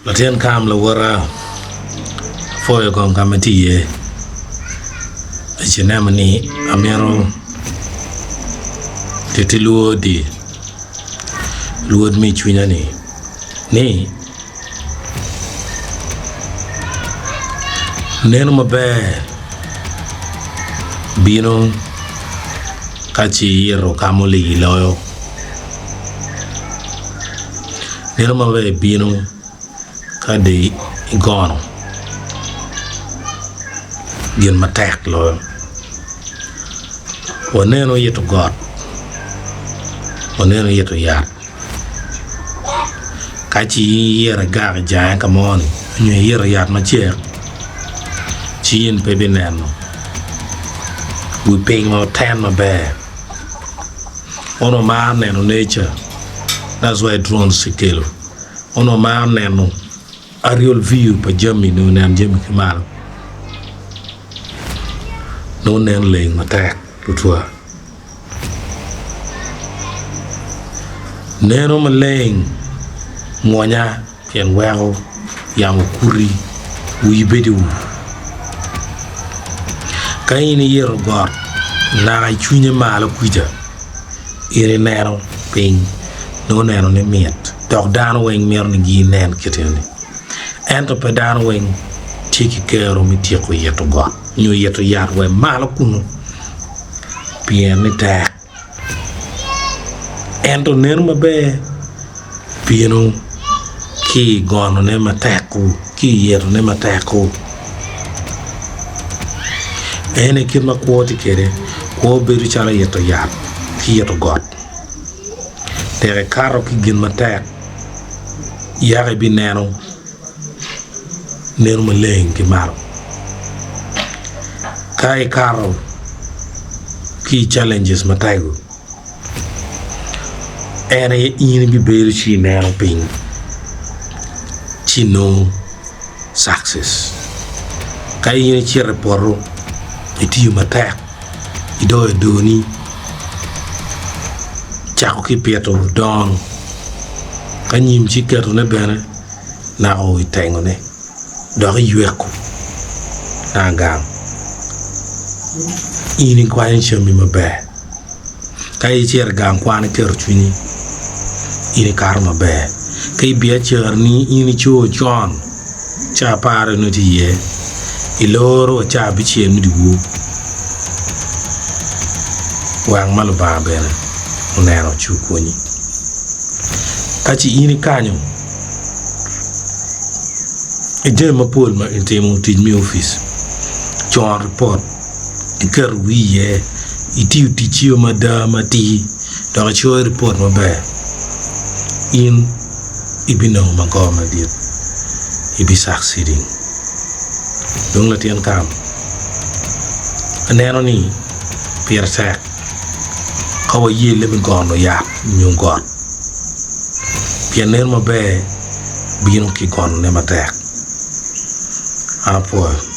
Latin kam lawota apwoyo kong ka ma itye iye i cinema ni amito titi lwodi lwod me icwinya ni ni neno maber bino ka ci iyito ka ma oligi loyo. Nino maber bino ka dong igono gin matek loyo. Waneno ito got, waneno ito yat, ka ci iyito igak ijange ka mo ni nyo iyito yat macek ci in pe ibineno wi piny ma oten maber. Onongo maro neno nature that's why drones kikelo onongo maro neno aerial view pa jami nyo neno jami ki malo nongo nen leng matek tutwal neno maleng mwonya. Pien weko yamo kuti, wii bedo i ur. Ka in iyito got naka i cwinye malo kwica, in ineno piny nongo neno ni mit dok dano weng mito ni ginen kit eni. Ento pe dano weng tye ki kero me tyeko yito got nyo yito yat wa malo kunu pien ni tek. Ento neno maber bino ki i gonone matek-ku, ki i yetone matek-ku. En aye kit ma kwo tye kwede, kwo bedo calo ito yat ki ito got. Tek ikato ki gin matek yaka ibineno neno maleng ki malo. Ka ikato ki i challenges matego, en aye in ibibedo ci ineno piny ci inongo success. Ka in icito i poto itiyo matek, idoyo doni, icako ki pito dongo ka nyim ci iketone bene naka oo i tengone dok iyweko naka gang in ikwanyo cammi maber. Ka icito i gang kwan iketo cwinyi in ikato maber ka i biacarani in ico con ca apar nongo itye iye iloro wa ca abicel me dyewor wang ma Lubanga bene oneno ci okonyi ka ci in ikanyo i jami mapol ma itimo tic me opic con ripot iketo wii iye itiyo ticci mada matir dok icoyo ripot maber in ibinongo magoba madit ibi succeeding dong latin kam aneno ni pire tek ka wayelle me gono yat nyo got pien neno maber bino ki gonone matek. An apwoyo.